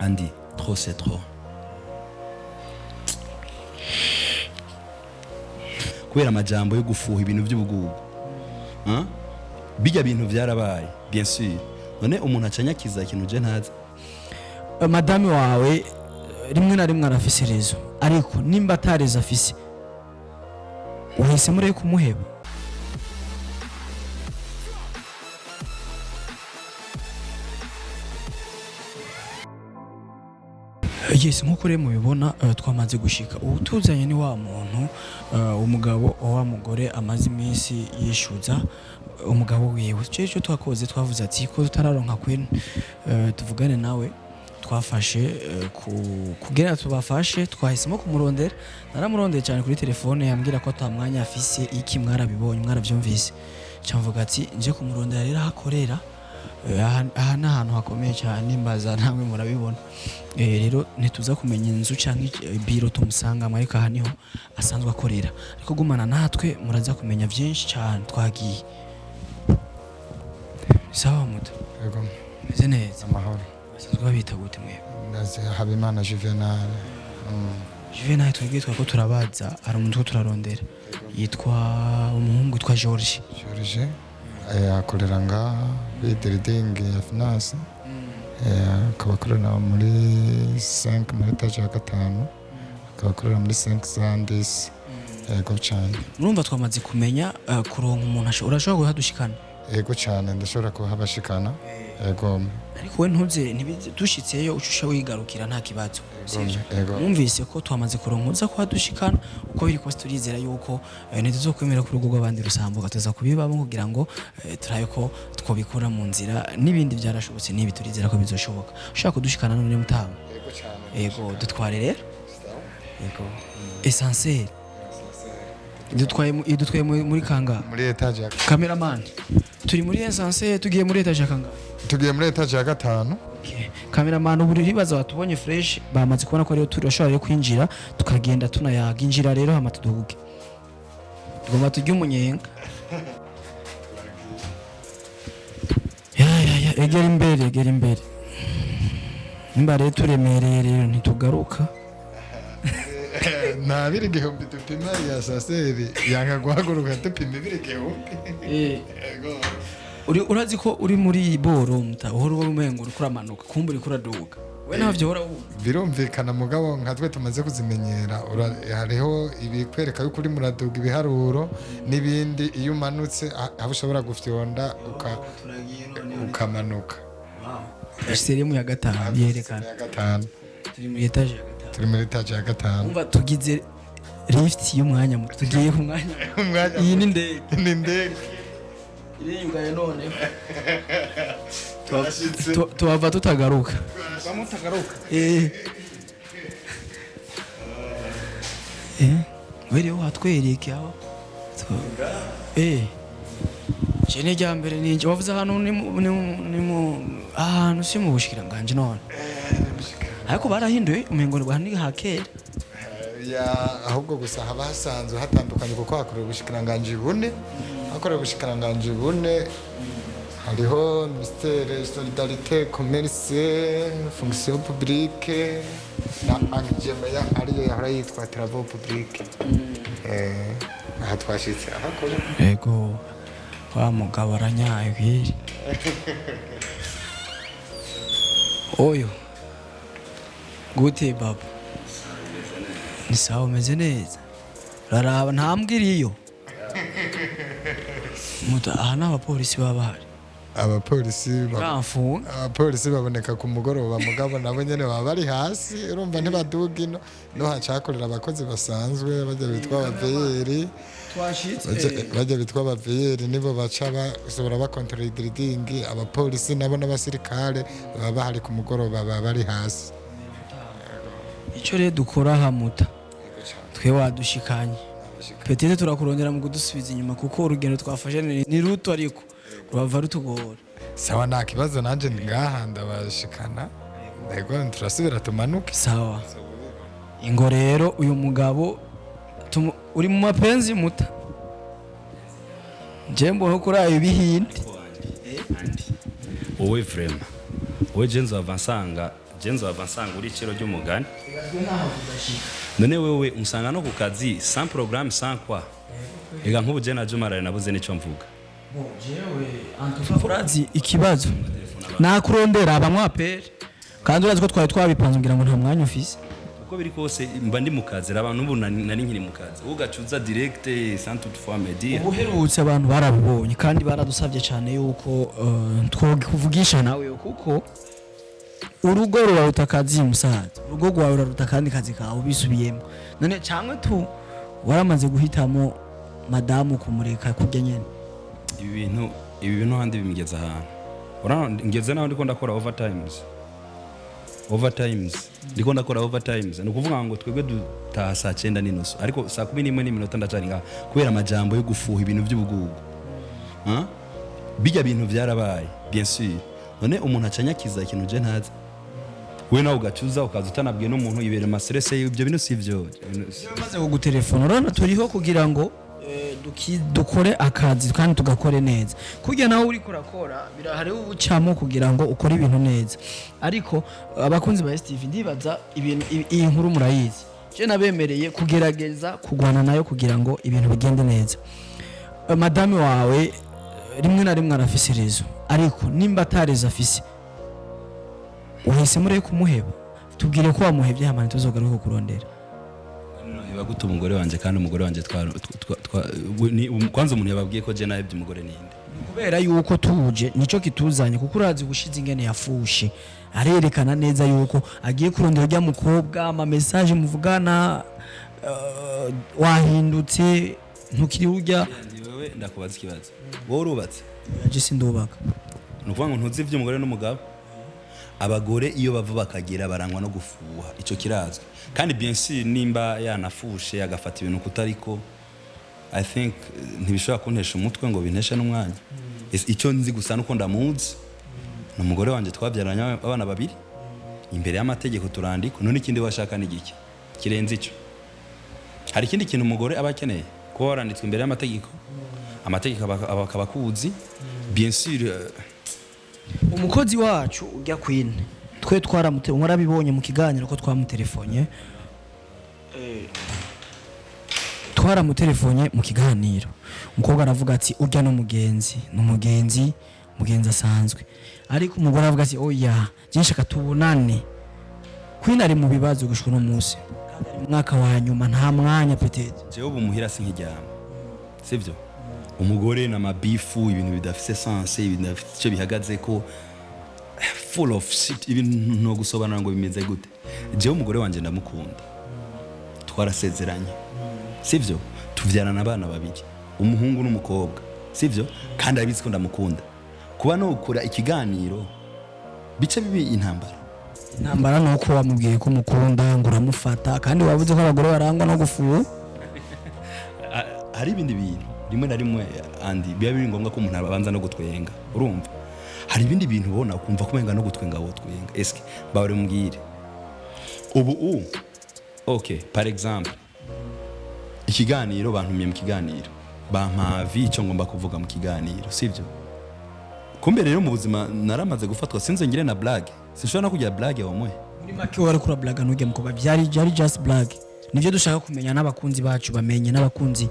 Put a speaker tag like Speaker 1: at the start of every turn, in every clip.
Speaker 1: Andi, trop c'est trop. Kubera amajambo yo gufuha, ibintu by'ubugugu. Hein? Bijya bintu byarabaye, bien sûr. None umuntu acanyakiza ikintu je ntazi.
Speaker 2: Madame wawe rimwe na rimwe arafise raison, ariko nimba ata raison afise, wahisemo rero kumuheba. Yes, nkuko rero mubibona, twamaze gushika. Ubu tuzanye ni wa muntu, umugabo wa wa mugore amaze iminsi yishyuza umugabo wiwe. Icyo twakoze, twavuze ati ko tutararonka Queen, tuvugane nawe. Twafashe kugira tubafashe, twahisemo kumurondera. Naramurondeye cyane kuri telefone, yambwira ko ata mwanya afise. Iki mwarabibonye, mwarabyumvise. Mvuga ati nje kumurondera rero aho akorera. Aha ni ahantu hakomeye cyane, mbaza namwe murabibona. Rero ntituza kumenya inzu cyangwa biro tumusangamo, ariko aha niho asanzwe akorera. Ariko gumana natwe, muraza kumenya byinshi cyane. Twagiye. Sawa muto?
Speaker 3: Yego.
Speaker 2: Meze neza?
Speaker 3: Amahoro.
Speaker 2: Basanzwe babita gute mwebwe?
Speaker 3: Ndazi Habimana Juvenal.
Speaker 2: Juvenal, twebwe twako turabaza, hari umuntu two turarondera yitwa umuhungu witwa George.
Speaker 3: George akorera ngaha building ya finance, akaba akorera muri 5, muri étage ya gatanu, akaba akorera muri 5 zandis. Yego cyane.
Speaker 2: Murumva twamaze kumenya kuronka umuntu urashobora kuhadushikana?
Speaker 3: Yego cyane, ndashobora kuhabashikana, yego.
Speaker 2: Ariko we ntuze dushitseyo ucusha wigarukira, nta kibazo, sivyo?
Speaker 3: Yego.
Speaker 2: Mwumvise ko twamaze kuronka uza kuhadushikana. Uko biri kose turizera yuko ntituzokwemera ko urugo rw'abandi rusambuka. Tuza kubibamo kugira ngo turabe ko twobikura mu nzira. N'ibindi byarashobotse, n'ibi turizera ko bizoshoboka. Ushaka kudushikana none mutama?
Speaker 3: Yego cyane.
Speaker 2: Yego, dutware rero. Yego, ascenseur idutwaye muri kangahe?
Speaker 3: Muri étage ya
Speaker 2: Cameraman, turi muri ascenseur, tugiye muri étage ya kangahe?
Speaker 3: Tugiye muri étage ya gatanu.
Speaker 2: Okay. Cameraman, ubu ribaza watubonye fresh, bamaze kubona ko rero turashobora rero kwinjira, tukagenda tunayaga. Injira rero, hama tuduhuge, tugomba turye umunyenga. Ya ya ya, egera imbere, egera imbere. Nimba rero turemereye rero ntitugaruka.
Speaker 3: Nta biri igihumbi dupima, ya ascenseur yanga guhaguruka dupima ibiri igihumbi. Yego.
Speaker 2: Uri urazi ko uri muri iyi boro muta uhora ubona umengo uriko uramanuka, kumva uriko uraduga. We ntavyo uhora wumva?
Speaker 3: Birumvikana, mugabo nka twe tumaze kuzimenyera, hariho ibikwereka yuko uri muraduga, ibiharuro n'ibindi. Iyo umanutse aho ushobora gufyonda ukamanuka.
Speaker 2: Serimu ya gatanu yerekana.
Speaker 3: Ya gatanu.
Speaker 2: Turi muri étage ya gatanu.
Speaker 3: Turi muri étage ya gatanu.
Speaker 2: Umva, tugize lift y'umwanya muto, tugiye ku mwanya.
Speaker 3: Umwanya.
Speaker 2: Iyi ni indege.
Speaker 3: Ni indege.
Speaker 2: Iriyugaye none.
Speaker 3: Turashitse.
Speaker 2: Tuhava tutagaruka.
Speaker 4: Bamutagaruka.
Speaker 2: Eh, wewe watwereke aho. Je ni rya mbere ninje wavuze ahantu ni mu ahantu si mu bushikiranganje none, ariko barahinduye, umengo ni hakera.
Speaker 3: Ya, ahubwo gusa haba hasanzwe hatandukanye, kuko hakorewe ubushikiranganji bune, hakorewe ubushikiranganji bune. Hariho ministère solidarité, commerce, fonction publique na angemeya, ariyo yahora yitwa travaux publics. Aha twashitse ahakora.
Speaker 2: Ego, wa mugabo aranyaye kweri. Oyo gute baba? Ni sawa, umeze neza? Uraraba ntambwe iriyo muta. Aha ni abapolisi baba bahari?
Speaker 3: Abapolisi
Speaker 2: Bamfunga.
Speaker 3: Abapolisi baboneka ku mugoroba, mugabo nabo nyene baba bari hasi, urumva ntibaduga ino. No hacakorera abakozi basanzwe bajya bitwa abaveyeri.
Speaker 2: Twashitse.
Speaker 3: Bajya bitwa abaveyeri, nibo baca basohora, bakontorora idiridingi. Abapolisi nabo n'abasirikare baba bahari ku mugoroba, baba bari hasi.
Speaker 2: Icyo rero dukora aha muta, twe wadushikanye, peut-être turakurondera mu kudusubiza inyuma, kuko urugendo twafashe ni ruto, ariko rurava rutugora.
Speaker 3: Sawa, nta kibazo, nanje ngaha ndabashikana. Yego, turasubira tumanuke.
Speaker 2: Sawa, ingo rero uyu mugabo uri mu mapenzi muta, je mbona kuri ayo bihindi.
Speaker 1: Andi, wowe vraiment, wowe je nzova nsanga. Je nzova nsanga uri iciro ry'umugani. None wewe unsanga no ku kazi sans programme, sans quoi. Ega nk'ubu je na Juma nabuze nico mvuga.
Speaker 2: Urazi ikibazo, nakurondera abanywa aperi, kandi urazi ko twari twabipanze kugira ngo nta mwanya ufise.
Speaker 1: Uko biri kose mba ndi mu kazi. Raba n'ubu nari nkiri mu kazi, ugacuza direct sans toutefois me dire.
Speaker 2: Ubuherutse abantu barabubonye kandi baradusabye cyane yuko twokuvugisha nawe, kuko urugo ruraruta akazi, musaza. Urugo rwawe ruraruta akandi kazi kawe ubisubiyemo. None cyangwa tu waramaze guhitamo madamu kumureka kurya nyene?
Speaker 1: Ibi bintu handi bimigeza ahantu. Urabona ngeze naho ndiko ndakora overtimes, overtimes, ndiko ndakora overtimes. Ni ukuvuga ngo twebwe dutaha saa 9:30, ariko saa 11:01 ndacari ngaha kubera amajambo yo gufuha, ibintu by'ubugugu. Ah? Bijya bintu byarabaye, bien sûr. None umuntu acanyakiza ikintu je ntazi, we nawe ugacuza ukaza utanabwiye n'umuntu, ibere ama stress. Ibyo bintu si byo.
Speaker 2: Maze kugutelefona, urabona turiho kugira ngo dukore akazi kandi tugakore neza. Kurya nawe uriko urakora hariho ubucamo kugira ngo ukore ibintu neza. Ariko abakunzi ba STV, ndibaza ibintu iyi nkuru murayizi. Je nabemereye kugerageza kugwana nayo kugira ngo ibintu bigende neza. Madame wawe rimwe na rimwe arafise raison, ariko nimba ata raison afise, wahisemo rero kumuheba. Tubwire ko wamuhebye, hama ntituzogaruke kurondera.
Speaker 1: Biba gute umugore wanje? Kandi umugore wanje kwanza umuntu yababwiye ko je nahebye umugore ninde?
Speaker 2: Kubera yuko tuje nico kituzanye, kuko urazi ubushize ingene yafushe, arerekana neza yuko agiye kurondera urya mukobwa. Ama message muvugana, wahindutse, ntukiri urya.
Speaker 1: Ndi wewe, ndakubaza ikibazo: wowe urubatse?
Speaker 2: Je sindubaka.
Speaker 1: Ni ukuvuga ngo ntuzi iby'umugore n'umugabo. Abagore iyo bava bakagera barangwa no gufuha, icyo kirazwi. Kandi bien sûr, nimba yanafushe agafata ibintu kutariko, I think ntibishobora kuntesha umutwe ngo binteshe n'umwanya. Icyo nzi gusa nuko ndamuzi, ni umugore wanjye, twabyaranye abana babiri, imbere y'amategeko turandikwa. None ikindi washaka ni gike kirenze icyo? Hari ikindi kintu umugore aba akeneye? Kuba waranditswe imbere y'amategeko, amategeko akaba akuzi, bien sûr.
Speaker 2: Umukozi wacu ujya Queen, twe twaramute, mwarabibonye mu kiganiro ko twamutelefone, twaramutelefone mu kiganiro. Umukobwa aravuga ati urya n'umugenzi, ni umugenzi, umugenzi asanzwe. Ariko umugore aravuga ati oya, byinshi akatubonane. Queen ari mu bibazo gushika uno munsi, kandi ari mu mwaka wa nyuma, nta mwanya peut-être.
Speaker 1: Jewe ubu muhira sinkiryama, sivyo? Umugore na mabifu, ibintu bidafise sens, ibintu bidafite icyo bihagaze ko, full of shit, ibintu no gusobanura ngo bimeze gute. Jewe umugore wanje ndamukunda, twarasezeranye, sivyo? Tuvyarana abana babiri, umuhungu n'umukobwa, sivyo? Kandi arabizi ko ndamukunda. Kuba nokora ikiganiro bice bibi intambara.
Speaker 2: Intambara ni uko wamubwiye ko umukunda, ngo uramufata, kandi wabuze ko abagore barangwa no gufuha.
Speaker 1: Hari ibindi bintu rimwe na rimwe andi biba biri ngombwa ko umuntu abanza no gutwenga. Urumva hari ibindi bintu ubona ukumva kumenga no gutwenga wotwenga. Eske bawure mbwire ubu okay, par exemple ikiganiro bantumiye mu kiganiro, bampa icyo ngomba kuvuga mu kiganiro, sibyo? Kumbe rero mu buzima naramaze gufatwa, sinze ngire na blague, sinshobora no kugira blague wamwe.
Speaker 2: Muri make wari kura blague n'ujya mukobwa, byari just blague. Nibyo dushaka kumenya n'abakunzi bacu bamenye, n'abakunzi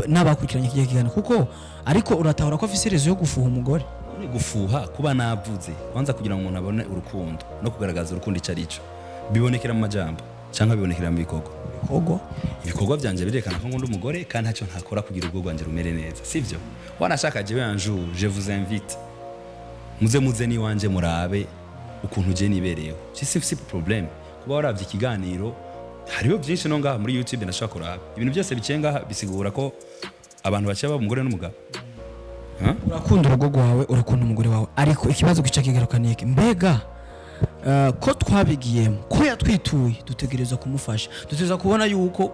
Speaker 2: n'abakurikiranye kijya kiganiro, kuko ariko uratahura ko afise raison yo gufuha umugore.
Speaker 1: None gufuha, kuba navuze kwanza, kugira ngo umuntu abone urukundo no kugaragaza urukundo icyo ari cyo, bibonekera mu majambo cyangwa bibonekera mu bikorwa?
Speaker 2: Ibikorwa.
Speaker 1: Ibikorwa byanje birerekana ko nkunda umugore, kandi ntacyo ntakora kugira urugo rwanjye rumere neza, sibyo? Wanashaka jewe un jour je vous invite, muze muze n'iwanje murabe ukuntu je nibereyeho. Si problème kuba waravye ikiganiro, hariho byinshi no ngaha muri YouTube ndashaka kuraba ibintu byose biciye ngaha, bisigura ko abantu baciye baba umugore n'umugabo. Huh?
Speaker 2: Urakunda urugo rwawe, urakunda umugore wawe, ariko ikibazo gica kigaruka ni iki: mbega ko twabigiyemo, ko yatwituye, dutegerezwa kumufasha, dutegerezwa kubona yuko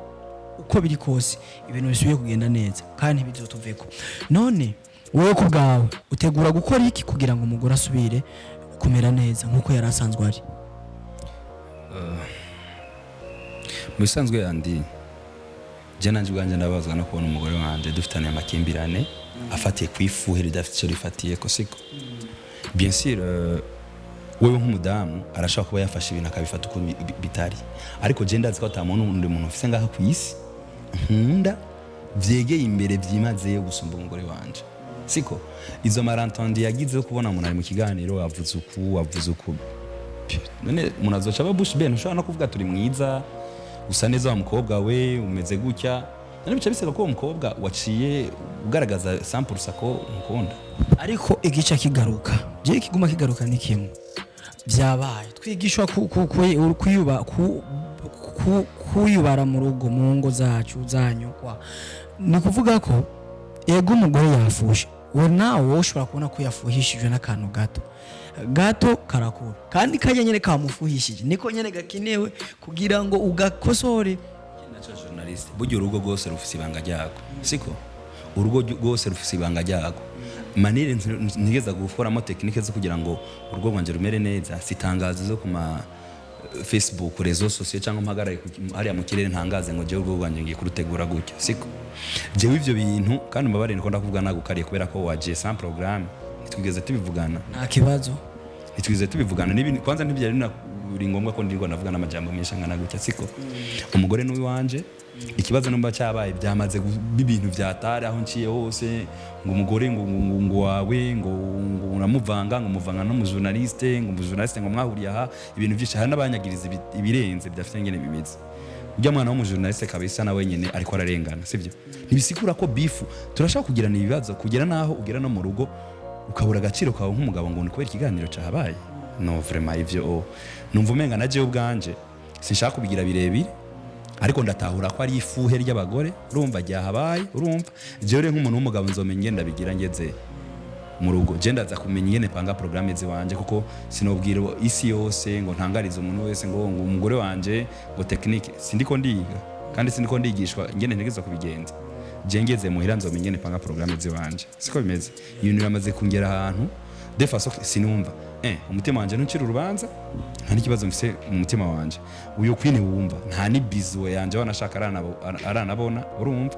Speaker 2: uko biri kose ibintu bisubiye kugenda neza kandi ntibizotuveko. None wowe ku bwawe utegura gukora iki kugira ngo umugore asubire kumera neza nk'uko yari asanzwe ari?
Speaker 1: Mu bisanzwe yandi, je nanje ubwanjye ndabazwa no kubona umugore wanje dufitanye amakimbirane afatiye ku ifuhe ridafite icyo rifatiye ko, siko? Bien sûr, Wewe nk'umudamu arashobora kuba yafashe ibintu akabifata uko bitari, ariko je ndazi ko ata muntu, undi muntu mfise ngaha ku isi nkunda vyegeye imbere vyimazeyo gusumba umugore wanje, siko? Izo malentendus yagize yo kubona umuntu ari mu kiganiro avuze uku, avuze uku, none umuntu azoca aba bouche bée? Ntushobora no kuvuga turi mwiza, usa neza wa mukobwa we, umeze gutya. None bica bisaba ko uwo mukobwa waciye ugaragaza 100% ko umukunda?
Speaker 2: Ariko igica kigaruka, je kiguma kigaruka ni kimwe: byabaye twigishwa kuyubara mu rugo, mu ngo zacu zanyu. Kwa ni kuvuga ko ego umugore yafushe, we nawe wowe ushobora kubona ko yafuhishijwe n'akantu gato gato karakura, kandi kajya nyene kamufuhishije niko nyene gakenewe kugira ngo ugakosore.
Speaker 1: Naco journaliste, burya urugo rwose rufise ibanga ryarwo, siko? Urugo rwose rufise ibanga ryarwo. Manire ntigeza gukoramo technique zo kugira ngo urugo rwanje rumere neza, sitangazo zo kuma Facebook, réseaux sociaux, cyangwa mpagarare hariya mu kirere ntangaze ngo jewe urugo rwanje ngiye kurutegura gutya, siko? Jewe ivyo bintu, kandi mbabarire niko ndakuvuga nagukariye kubera ko waje sans programme, ntitwigeze tubivugana.
Speaker 2: Nta kibazo.
Speaker 1: Ntitwigeze tubivugana n'ibindi. Kwanza ntibyari biri ngombwa ko ndirirwa ndavuga n'amajambo menshi angana gutya, siko? Umugore n'uwiwanje. Ikibazo numva cyabaye, byamaze ibintu vyatari aho nciye hose ngo umugore ngo wawe ngo uramuvanga, ngo muvanga no mu journaliste, ngo mu journaliste ngo mwahuriye aha, ibintu byinshi. Hari n'abanyagiriza ibirenze bidafite ingene bimeze. Ujya mwana w'umujournaliste kabisa nawe nyene ariko ararengana, sivyo? Ntibisigura ko bifu turashaka kugirana ibibazo kugera naho ugera no mu rugo ukabura agaciro kawe nk'umugabo ngo ni kubera ikiganiro cyahabaye. No, vraiment ivyo, oh, numva umenga na jewe ubwanje sinshaka kubigira birebire, ariko ndatahura ko ari ifuhe ry'abagore, urumva, ryahabaye. Urumva, jewe rero nk'umuntu w'umugabo nzomenya ingene ndabigira ngeze mu rugo. Je ndaza kumenya ingene panga programme ziwanje, kuko sinobwira isi yose ngo ntangarize umuntu wese ngo umugore wanje ngo technique. Sindiko ndiga kandi sindiko ndigishwa ingene ntegerezwa kubigenza. Je ngeze muhira nzomenya ingene panga programme ziwanje, siko bimeze? Ibintu biramaze kungera ahantu de façon sinumva umutima wanje ntucira urubanza, nta n'ikibazo mfise mu mutima wanje. Uyo Queen wumva nta n'ibizuwe yanje wanashaka aranabona, urumva,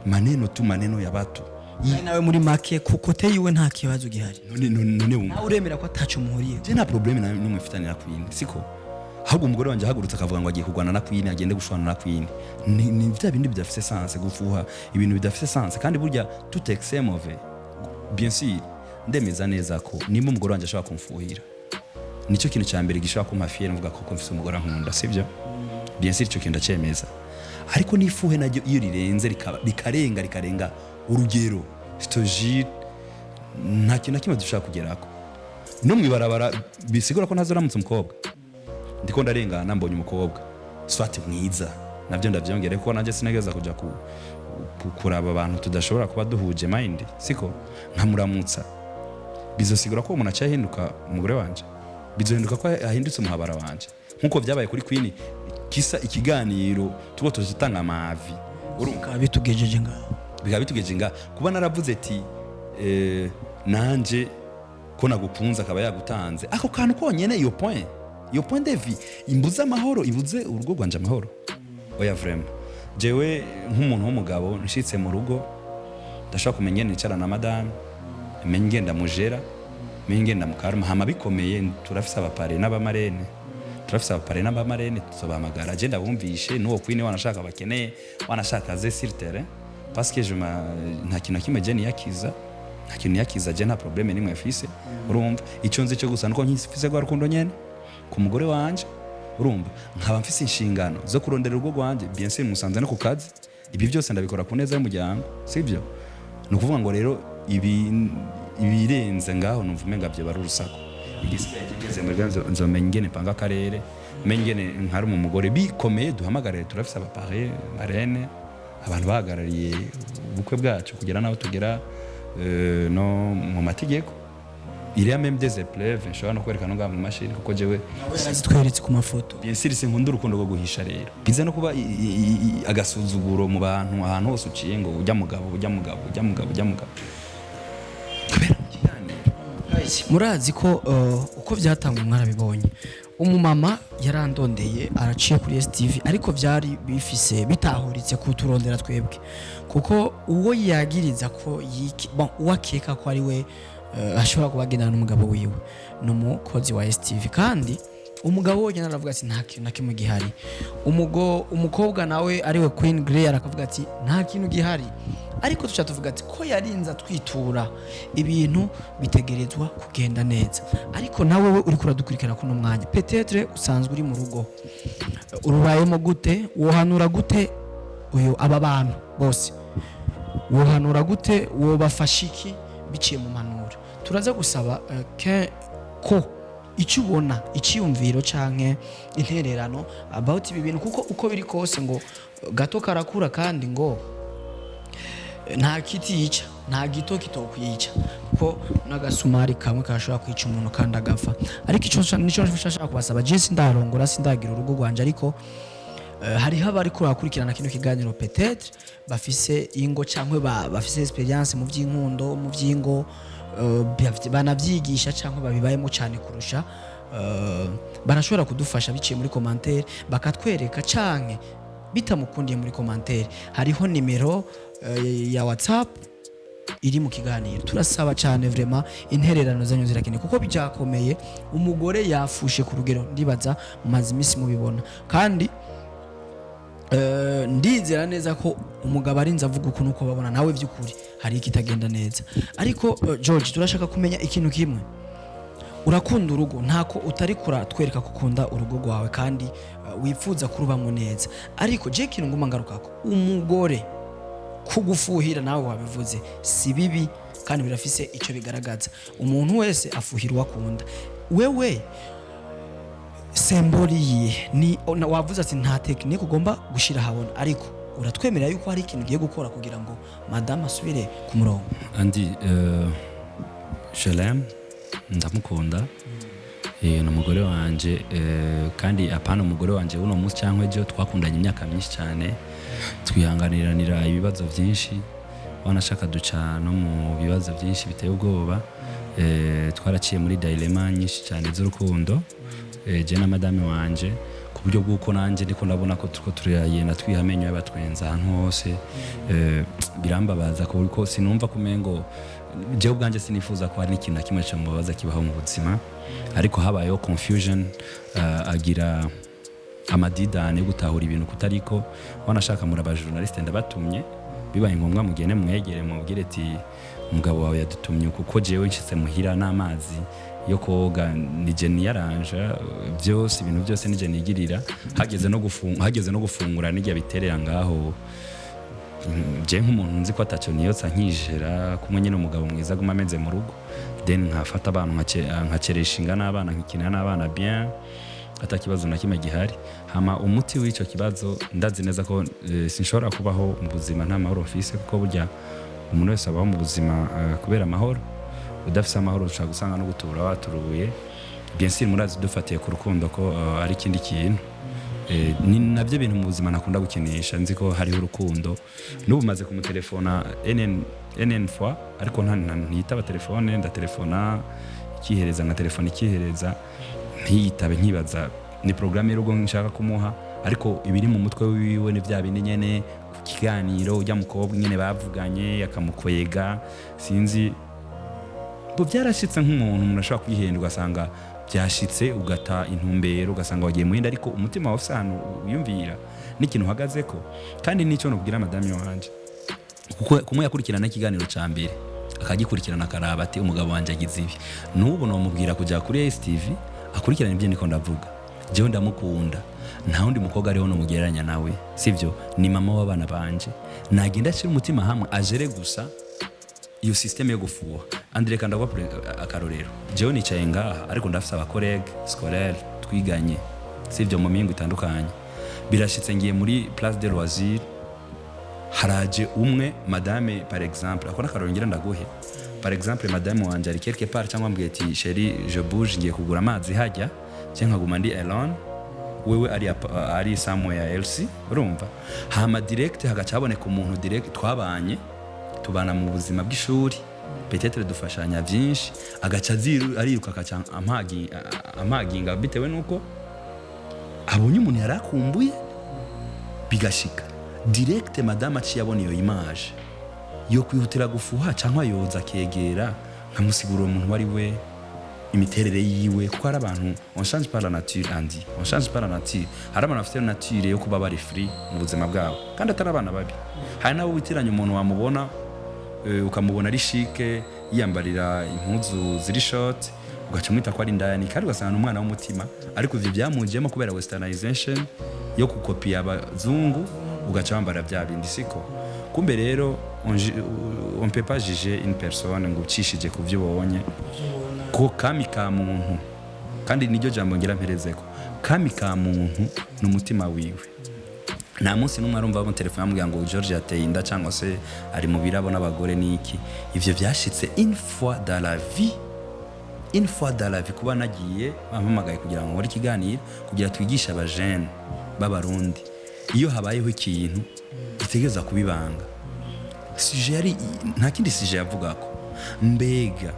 Speaker 1: maneno tu, maneno ya batu.
Speaker 2: Kandi nawe muri make ku côté yiwe nta kibazo gihari.
Speaker 1: None wumva
Speaker 2: Nawe uremera ko ataco muhuriye?
Speaker 1: Je nta problème na nimwe mfitanye na Queen, siko? Ahubwo umugore wanje ahagurutse akavuga ngo agiye kurwana na Queen, agende gushwana na Queen, ni vya bindi bidafise sens, gufuha ibintu bidafise sens. Kandi burya tout excès est mauvais. Bien sûr, ndemeza neza ko nimba umugore wanje ashobora kumfuhira, nicyo kintu cya mbere gishobora kumpa fier, mvuga ko mfise umugore ankunda, sibyo? Bien sûr, icyo kintu ndacyemeza, ariko n'ifuhe naryo iyo rirenze rikarenga urugero, sitojire, nta kintu na kimwe dushobora kugerako. No mwibarabara bisigura ko ntazoramutse umukobwa, ndiko ndarengana mbonye umukobwa swati mwiza, nabyo ndavyongere ko nanjye sinageza kuja kuraba abantu tudashobora kuba duhuje mind, siko? Nkamuramutsa, bizosigura ko uwo muntu aciye ahinduka umugore wanje? Bizohinduka ko ahindutse umuhabara wanje, nkuko vyabaye kuri Queen kisa ikiganiro tuba tuzitanga amavi, urumva?
Speaker 2: Bikaba bitugejeje ngaho.
Speaker 1: Bikaba bitugejeje nga kuba naravuze ati nanje ko nagukunze, akaba yagutanze ako kantu konyene. Iyo point de vue imbuze amahoro, ibuze urugo rwanje amahoro. Oya, vraiment, jewe nk'umuntu w'umugabo nshitse mu rugo ndashobora kumenya ingene nicara na madame, menye ingene mujera, menye ingene mukaruma. Hama bikomeye turafise abaparrain n'abamarraine, turafise abaparrain n'abamarraine, tuzobahamagara, je ndabumvishe n'uwo Queen wanashaka bakeneye, wanashaka ze sur terrain, parce que nta kintu na kimwe je niyakiza, nta kintu niyakiza. Je nta problème nimwe mfise, urumva? Ico nzi cyo gusa nuko nkifise rwa rukundo nyene ku mugore wanje, urumva, nkaba mfise inshingano zo kurondera urugo rwanje. Bien sûr, musanze no ku kazi, ibi byose ndabikora ku neza y'umuryango, sibyo? Ni ukuvuga ngo rero ibi ibirenze ngaho numva umenga byo bari urusaku. Igisigaye kigeze muri nzomenya ingene panga akarere, menye ingene nkari mu mugore. Bikomeye duhamagare, turafise abaparrain, marraine, abantu bahagarariye ubukwe bwacu kugera naho tugera no mu mategeko. Il y a même des épreuves nshobora no kwerekana ngaha mu mashini, kuko jewe
Speaker 2: Yarazitweretse ku mafoto.
Speaker 1: Bien sûr, sinkunda urukundo rwo guhisha. Rero biza no kuba agasuzuguro mu bantu, ahantu hose uciye ngo ujya mugabo, ujya mugabo, ujya mugabo, ujya mugabo, kubera mu kiganiro.
Speaker 2: Guys, murazi ko uko byatangwa mwarabibonye. Umumama yarandondeye, araciye kuri STV, ariko byari bifise bitahuritse kuturondera twebwe, kuko uwo yagiriza ko yiki, bon, uwo akeka ko ari we. Ashobora kuba agendana n'umugabo wiwe, ni umukozi wa STV, kandi umugabo wenyine aravuga ati nta kintu na kimwe gihari. Umukobwa nawe ariwe Queen Grey arakavuga ati nta kintu gihari. Ariko tuca tuvuga ati ko yarinze atwitura, ibintu bitegerezwa kugenda neza. Ariko nawe we uriko uradukurikirana kuno mwanya, peut-être usanzwe uri mu rugo, urubayemo gute? Wohanura gute uyu aba bantu bose? Wohanura gute? Wobafasha iki biciye mu mpanuro? Turaza gusaba ko icyo ubona, icyiyumviro canke intererano about ibi bintu, kuko uko biri kose ngo gato karakura, kandi ngo nta kiti yica, nta gito kitokwica, kuko n'agasumari kamwe kashobora kwica umuntu kandi agapfa. Ariko ico nico nshaka kubasaba, je sindarongora, sindagira urugo rwanje, ariko hariho abariko barakurikirana kino kiganiro, peut-être bafise ingo cyangwa bafise expérience mu by'inkundo, mu by'ingo, banavyigisha cyangwa babibayemo cyane kurusha, barashobora kudufasha biciye muri commentaire bakatwereka, canke bitamukundiye muri commentaire hariho nimero ya WhatsApp iri mu kiganiro. Turasaba cyane vraiment, intererano zanyu zirakenewe kuko byakomeye. Umugore yafushe ku rugero, ndibaza mumaze iminsi mubibona, kandi ndizera neza ko umugabo arinze avuga ukuntu uko babona nawe by'ukuri hari ikitagenda neza. Ariko George, turashaka kumenya ikintu kimwe. Urakunda urugo, ntako utari kuratwereka ko ukunda urugo rwawe kandi wifuza kurubamo neza. Ariko je kintu nguma ngarukako, umugore kugufuhira, nawe wabivuze, si bibi kandi birafise icyo bigaragaza. Umuntu wese afuhira uwo akunda. Wewe symbole yihe ni wavuze ati nta technique ugomba gushira ahabona, ariko uratwemerera yuko hari ikintu ugiye gukora kugira ngo madame asubire ku murongo?
Speaker 1: Andi je l'aime, ndamukunda. Ni umugore wanje, kandi apana umugore wanje uno munsi cyangwa ejo, twakundanye imyaka myinshi cyane, twihanganiranira ibibazo byinshi, wanashaka duca no mu bibazo byinshi biteye ubwoba. Twaraciye muri dilemma nyinshi cyane z'urukundo, je na madame wanje, ku buryo bw'uko nanjye ndiko ndabona ko turiko turagenda twiha amenyo y'abatwenza ahantu hose. Birambabaza kuko sinumva kumengo jewe ubwanjye sinifuza ko hari n'ikintu na kimwe cyomubabaza kibaho mu buzima. Ariko habayeho confusion, agira amadidane yo gutahura ibintu kutariko. Wanashaka muri aba journaliste ndabatumye, bibaye ngombwa mugende mwegere mubwire ati umugabo wawe yadutumye, kuko jewe nshitse muhira n'amazi yo koga nije niyaranja byose, ibintu byose nije nigirira, hageze no gufungura nijya biterera ngaho. Je nk'umuntu nzi ko atacyo niyotsa, nkijera kumwe nyine umugabo mwiza aguma ameze mu rugo, then nkafata abantu nkakeresha inga n'abana, nkikina n'abana bien, ata kibazo na kimwe gihari. Hama umuti w'icyo kibazo, ndazi neza ko sinshobora kubaho mu buzima nta mahoro mfise, kuko burya umuntu wese abaho mu buzima kubera amahoro. Udafise amahoro ushobora gusanga no gutura waturuye. Bien sûr murazi dufatiye ku rukundo ko ari ikindi kintu. Ni nabyo bintu mu buzima ntakunda gukinisha. Nzi ko hariho urukundo, n'ubu maze kumutelefona nn nn fois, ariko ntitaba telefone. Ndatelefona ikihereza, nka telefone ikihereza ntiyitabe, nkibaza ni porogaramu y'urugo nshaka kumuha, ariko ibiri mu mutwe wiwe ni bya bindi nyene ku kiganiro ujya mukobwa nyene bavuganye akamukwega, sinzi bo byarashitse. Nk'umuntu umuntu ashobora kwihenda, ugasanga byashitse ugata intumbero, ugasanga wagiye muhindi, ariko umutima wawe ufise ahantu wiyumvira n'ikintu uhagazeko. Kandi n'icyo nubwira madame wanje, kuko kumwe yakurikirana ikiganiro ca mbere, akagikurikirana, akaraba ati umugabo wanje agize ibi, n'ubu nomubwira kujya kuri STV akurikirana ibyo niko ndavuga. Jewe ndamukunda, nta wundi mukobwa ariho nomugereranya nawe, sivyo? Ni mama w'abana banje. Nagenda ashyira umutima hamwe, ajere gusa iyo système yo gufuha. Andire kandi ndaguha akarorero. Jewe nicaye ngaha, ariko ndafise aba collègues scolaires twiganye, sivyo, mu mihingo itandukanye. Birashitse ngiye muri place de loisir, haraje umwe, madame par exemple, ako n'akarorero ngira ndaguhe. Par exemple madame wanje ari quelque part, cyangwa ambwiye ati chéri, je bouge, ngiye kugura amazi hajya, cyangwa nkaguma ndi alone, wewe ari somewhere else, urumva? Hama direct hagaca haboneka umuntu direct twabanye, tubana mu buzima bw'ishuri, peut-être dufashanya byinshi, agaca ariruka, agaca ampaginga bitewe nuko abonye umuntu yari akumbuye. Bigashika direct madame aciye abona iyo image, yo kwihutira gufuha cyangwa yoza akegera Nkamusigurira umuntu uwo ari we, imiterere yiwe, kuko hari abantu, on change pas la nature, Andy, on change pas la nature. Hari abantu bafite nature yo kuba bari free mu buzima bwabo kandi atari abana babi. Hari n'abo witiranya umuntu, wamubona ukamubona ari chic, yiyambarira impuzu ziri short, ugaca umwita ko ari indani, kandi ugasanga ni umwana w'umutima. Ariko ivyo byamujemo kubera westernization yo kukopiya abazungu, ugaca wambara bya bindi siko. Kumbe rero on peut pas juger une personne ngo ucishije ku byo ubonye, ko kami ka muntu, kandi niryo jambo ngira mperezeko, kami ka muntu ni umutima wiwe. Nta munsi n'umwe arumva mu telefone amubwira ngo George yateye inda cyangwa se ari mu birabo n'abagore n'iki. Ivyo vyashitse une fois dans la vie, une fois dans la vie, kuba nagiye bampamagaye kugira ngo nkore ikiganiro kugira twigishe abajene b'Abarundi iyo habayeho ikintu gitegereza kubibanga. Sujet yari nta kindi, sujet yavugako mbega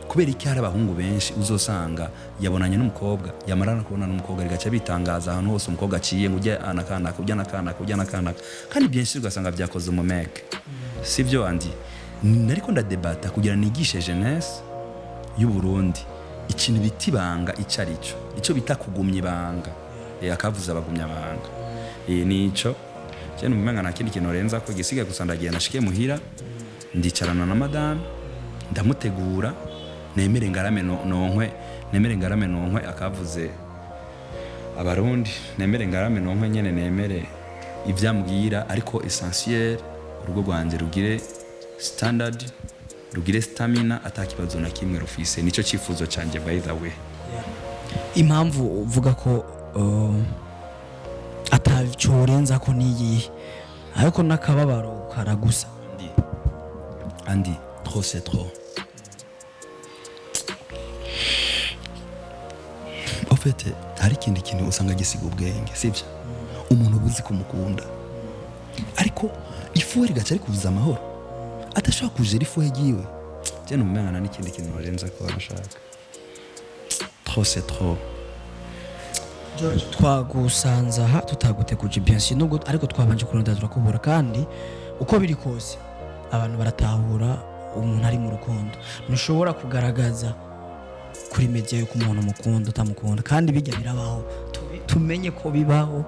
Speaker 1: kubera iki hari abahungu benshi uzosanga yabonanye n'umukobwa, yamara no kubona n'umukobwa rigaca bitangaza ahantu hose umukobwa aciye, ngo ujya anakanaka, ujya nakanaka, ujya nakanaka, kandi byinshi ugasanga byakoze umumeke. Sibyo Andi? Nariko ndadebata kugira nigishe jeunesse y'u Burundi ikintu bita ibanga, ico ari cyo, ico bita kugumya ibanga. Akavuze abagumya abanga. Nico je numva, nta kindi kintu renza ko gisigaye. Gusa ndagiye, nashike muhira, ndicarana na madame, ndamutegura, nemere ngarame nonkwe, nemere ngarame nonkwe, akavuze Abarundi, nemere ngarame nonkwe nyene, nemere ivyambwira. Ariko essentiel, urugo rwanje rugire standard, rugire stamina, atakibazo na kimwe rufise. Nico cifuzo canje, by the way.
Speaker 2: Impamvu uvuga ko atacyo urenza ko niyihe, ariko n'akababaro karagusa?
Speaker 1: Andy, Andy, trop c'est trop. En fait, hari ikindi kintu usanga gisiga ubwenge, sibyo? Umuntu uba uzi kumukunda, ariko ifuhe rigaca rikubuza amahoro, atashobora kujera ifuhe ryiwe. Je numva n'ikindi kintu warenza ko arashaka. Trop c'est trop.
Speaker 2: Twagusanze aha tutaguteguje, bien sûr, nubwo ariko twabanje kurondera turakubura. Kandi uko biri kose abantu baratahura umuntu ari mu rukundo. Ntushobora kugaragaza kuri media yuko umuntu umukunda utamukunda, kandi bijya birabaho. Tumenye ko bibaho,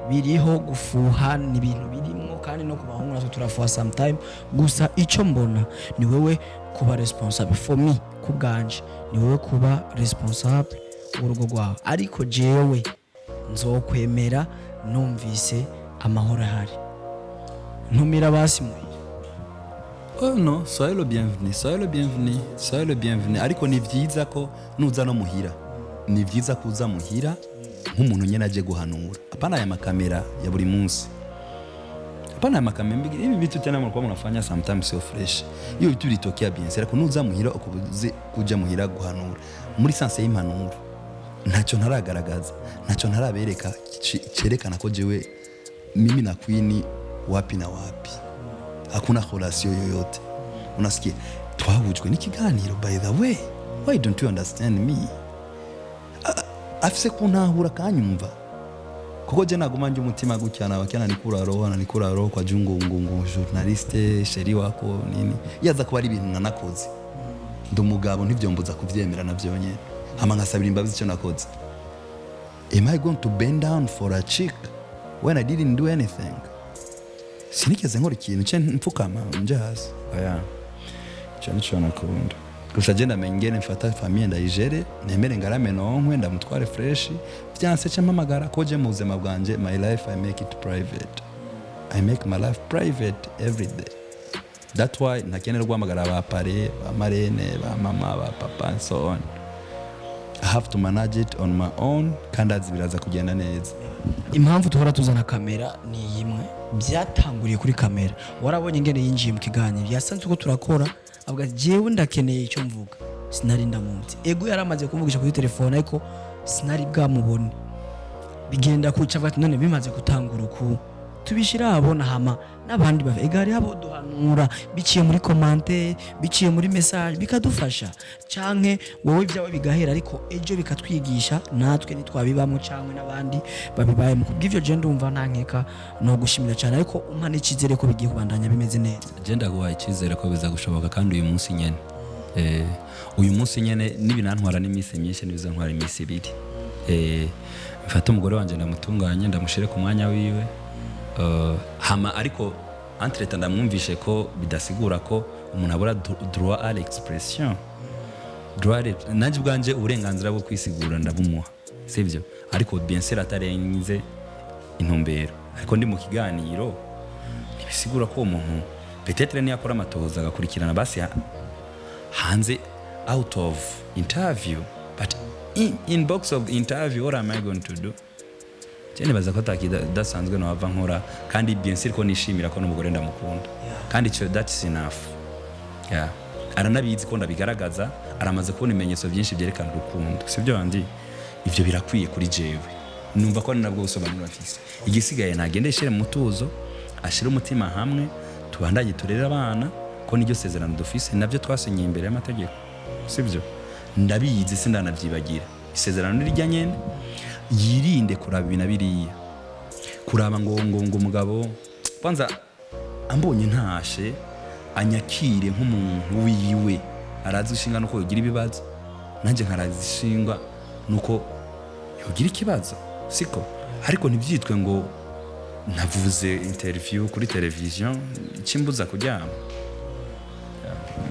Speaker 2: biriho. Gufuha ni ibintu birimwo, kandi no ku bahungu natwe turafuha sometime. Gusa icyo mbona ni wewe kuba responsable. For me, ku bwanje, ni wewe kuba responsable w'urugo rwawe, ariko jewe nzokwemera numvise amahoro ahari. Ntumira basi muhira.
Speaker 1: Oh non, soyez le bienvenu, soyez le bienvenu, soyez le bienvenu. Ariko ni vyiza ko nuza no muhira, ni vyiza kuza muhira nk'umuntu nyene aje guhanura, apana aya makamera ya buri munsi, apana aya makamera. Ibi vitu tena mlikuwa mnafanya sometimes sio fresh. Hiyo vitu vilitokea bien sûr, ariko nuza muhira ukubuze kuja muhira guhanura muri sens y'impanuro. Ntacyo ntaragaragaza, ntacyo ntarabereka cerekana ko jewe mimi na Queen wapi na wapi, hakuna relation yoyote. Unasikia, twahujwe n'ikiganiro. By the way, why don't you understand me? Afise kuntahura kanyumva, kuko je naguma nje umutima gutya nabakyana nikura roho na nikura roho kwa jungu ngungu journaliste chéri wako nini, yaza kuba ari ibintu nanakoze. Ndi umugabo, ntivyombuza kuvyemera navyo nyene, hama nkasabira imbabazi icyo nakoze. Am I going to bend down for a chick when I didn't do anything? Sinigeze nkora ikintu cye mfukama nje hasi. Oya, icyo nico nakunda. Gusa je ndamenya ingene mfata famille, ndayijere, nemere ngarame nonkwe, ndamutware fresh. Vyanse ce mpamagara, ko je mu buzima bwanje, my life, I make it private. I make my life private every day. That's why ntakenera guhamagara ba parrain, ba marraine, ba mama, ba papa and so on. I have to manage it on my own, kandi azi biraza kugenda neza.
Speaker 2: Impamvu duhora tuzana kamera ni imwe: byatanguriye kuri kamera. Warabonye ingene yinjiye mu kiganiro, yasanze uko turakora, avuga ati jewe ndakeneye icyo mvuga. Sinari ndamuzi, ego yaramaze kumvugisha kuri telefone, ariko sinari bwamubone. Bigenda kuca, avuga ati none bimaze gutangura uku. Tubishira ahabona, hama n'abandi bava ega hariho abo duhanura biciye muri commentaire, biciye muri message, bikadufasha, canke wowe ibyawe bigahera, ariko ejo bikatwigisha natwe nitwabibamo canke n'abandi babibayemo. Kubw'ivyo je ndumva nta nkeka no gushimira cyane, ariko umpa n'ikizere ko bigiye kubandanya bimeze neza.
Speaker 1: Je ndaguhaye icyizere ko biza gushoboka, kandi uyu munsi nyene, uyu munsi nyene nibinantwara n'iminsi myinshi, ntibizantwara iminsi 2. Mfate umugore wanje, ndamutunganye, ndamushire ku mwanya wiwe. Hama ariko entre-temps ndamwumvishe ko bidasigura ko umuntu abura droit à l'expression, droit nanjye ubwanje uburenganzira bwo kwisigura ndabumuha, sibyo? Ariko bien sûr atarenze intumbero. Ariko ndi mu kiganiro, ntibisigura ko uwo muntu peut-être niyakora amatohoza agakurikirana basi hanze, out of interview, but in box of interview, what am I going to do? Je nibaza ko atakidasanzwe nohava nkora, kandi bien sûr ko nishimira ko n'umugore ndamukunda, kandi ico that's enough, yeah. Aranabizi ko ndabigaragaza, aramaze kubona ibimenyetso byinshi byerekana urukundo, sibyo? Andi ivyo birakwiye kuri jewe, numva ko ari nabwo busobanuro mfise. Igisigaye nagende yishire mu mutuzo, ashire umutima hamwe, tubandanye turere abana, ko niryo sezerano dufise, nabyo twasinyiye imbere y'amategeko, sibyo? Ndabizi, sindanavyibagira. Isezerano ni rirya nyene. Yirinde kuraba ibi na biriya, kuraba ngo umugabo kwanza ambonye ntashe anyakire nk'umuntu wiwe. Arazi ishinga nuko yogira ibibazo, nanjye nkarazi ishinga nuko yogira ikibazo, siko? Ariko ntibyitwe ngo navuze interview kuri televiziyo ikimbuza kuryama.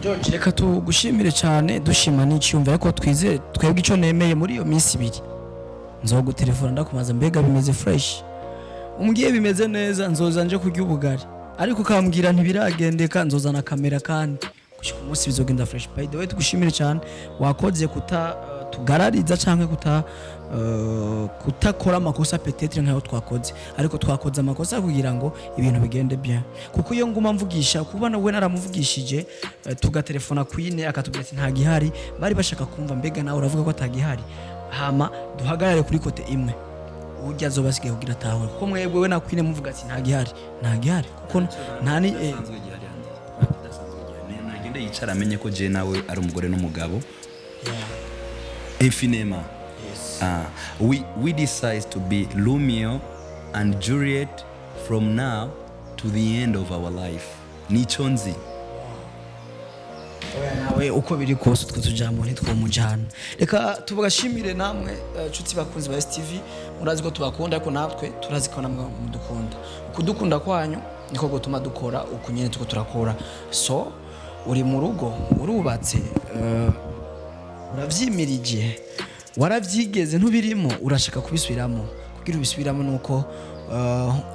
Speaker 2: George, reka tugushimire cyane, dushima n'icyumva, ariko twizere twebwe icyo nemeye, muri iyo minsi 2 nzogutelefona ndakumaza: "Mbega bimeze fresh?" Umbwiye bimeze neza, nzoza nje kurya ubugari, ariko ukambwira ntibiragendeka, nzozana kamera kandi gushika umunsi bizogenda fresh. By the way, tugushimire cyane, wakoze kuta tugarariza canke kutakora amakosa peut-être nkayo twakoze, ariko twakoze amakosa kugira ngo ibintu bigende bien, kuko iyo nguma mvugisha kuba we naramuvugishije, tugatelefona Queen akatubwira ati nta gihari, bari bashaka kumva mbega nawe uravuga ko atagihari, hama duhagarare kuri côté imwe, urya azoba asigaye kugira atahure, kuko mwebwe we na Queen muvuga ati nta gihari, nta gihari, kuko nta ni
Speaker 1: Kidasanzwe gihari, Andy. Nta kidasanzwe gihari. Nagende yicara amenye ko je nawe ari umugore n'umugabo infiniment. We decide to be Romeo and Juliet from now to the end of our life. Nico nzi.
Speaker 2: Oya, nawe uko biri kose utwo tujambo ntitwomujana. Reka tubashimire namwe, nshuti bakunzi ba STV. Murazi ko tubakunda, ariko natwe turazi ko namwe mudukunda. Ukudukunda kwanyu niko gutuma dukora uku nyene tuko turakora. So uri mu rugo, urubatse, uravyimirije, waravyigeze, ntubirimo, urashaka kubisubiramo. Kugira ubisubiramo nuko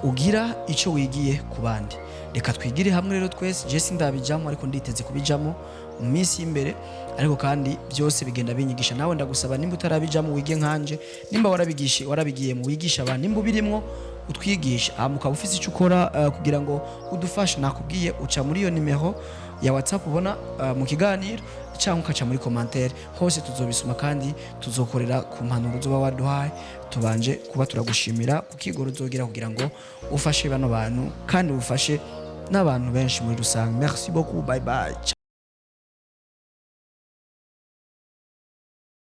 Speaker 2: ugira ico wigiye ku bandi. Reka twigire hamwe rero twese. Je sindabijamo, ariko nditeze kubijamo mu minsi y'imbere, ariko kandi byose bigenda binyigisha. Nawe ndagusaba, nimba utarabijamo wige nkanje, nimba warabigishe warabigiyemo wigisha abantu, nimba ubirimwo utwigisha, hama ukaba ufise icyo ukora kugira ngo udufashe, nakubwiye uca muri iyo nimero ya WhatsApp ubona mu kiganiro, cyangwa ukaca muri commentaire, hose tuzobisoma kandi tuzokorera ku mpanuro uzoba waduhaye. Tubanje kuba turagushimira ku kigoro uzogira kugira ngo ufashe bano bantu kandi ufashe n'abantu benshi muri rusange. Merci beaucoup, bye bye.